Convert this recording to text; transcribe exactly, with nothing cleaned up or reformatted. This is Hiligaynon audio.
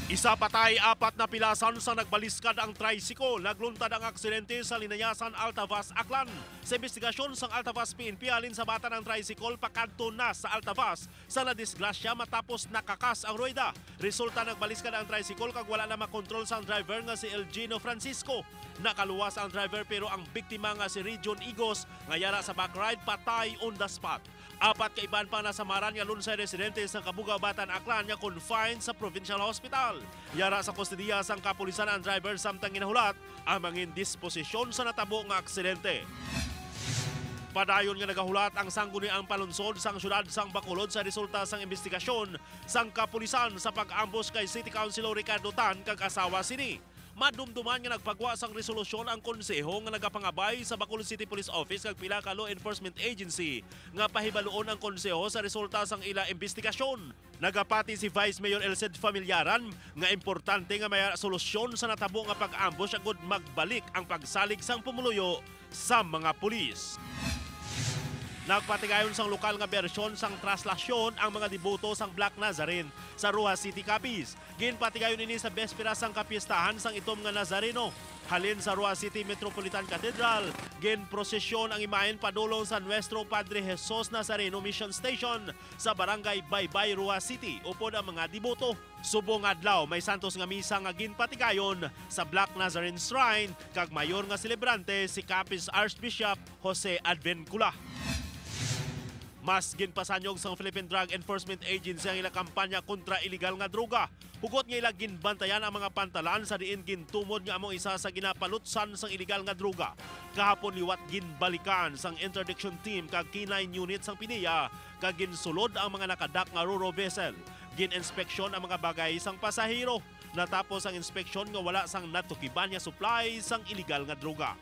Isa patay, apat napilasan sa nagbaliskad ang tricycle. Nagluntad ang aksidente sa Linayasan, Altavas, Aklan. Sa investigasyon sang Altavas P N P, halin sa batan ang tricycle pakadto na sa Altavas sa nadisgrasya matapos nakakas ang ruweda. Resulta, nagbaliskad ang tricycle kag wala na makontrol sang driver nga si Elgino Francisco. Nakaluwas ang driver, pero ang biktima nga si Region Igos nga yara sa back ride patay on the spot. Apat ka iban pa nasamaran nga Lunsay residente sa Kabugao-Batan, Aklan nga confined sa provincial hospital. Yara sa kustodiya sang kapulisan ang driver samtang ginahulat ang mangin disposisyon sa natabo nga aksidente. Padayon nga nagahulat ang Sangguniang Palunsod sang Siyudad sang Bacolod sa resulta sang imbestigasyon sang kapulisan sa pag-ambush kay City Councilor Ricardo Tan kag asawa sini. Madumduman nga nagpagwa sang resolusyon ang konseho nga nagapangabay sa Bacolod City Police Office kag pila ka law enforcement agency nga pahibaluon ang konseho sa resulta sang ila imbestigasyon. Nagapati si Vice Mayor Elced Familiaran nga importante nga may solusyon sa natabo nga pag-ambush agud magbalik ang pagsalig sang pumuluyo sa mga pulis. Nagpatigayon sang lokal nga bersyon sang traslasyon ang mga deboto sang Black Nazarene sa Roxas City, Capiz. Ginpatigayon ini sa bespera sang kapiestahan sang itom nga Nazareno. Halin sa Roxas City Metropolitan Cathedral, ginprosesyon ang imahen padulong sa Nuestro Padre Jesus Nazareno Mission Station sa Barangay Baybay, Roxas City, upod ang mga deboto. Subong adlaw, may santos nga misa nga ginpatigayon sa Black Nazarene Shrine kag mayor nga selebrante si Capiz Archbishop Jose Advincula. Mas ginpasanyog sang Philippine Drug Enforcement Agency ang ila kampanya kontra iligal nga droga, hugot nga ila ginbantayan ang mga pantalan sa diin gintumod nga amo isa sa ginapalutsan sang iligal nga droga. Kahapon liwat ginbalikan sang interdiction team kag K nine unit sang PDEA kag ginsulod ang mga nakadak nga ro-ro vessel. Gin-inspeksyon ang mga bagay sang pasahero. Natapos ang inspeksyon nga wala sang natukiban nga supply sang iligal nga droga.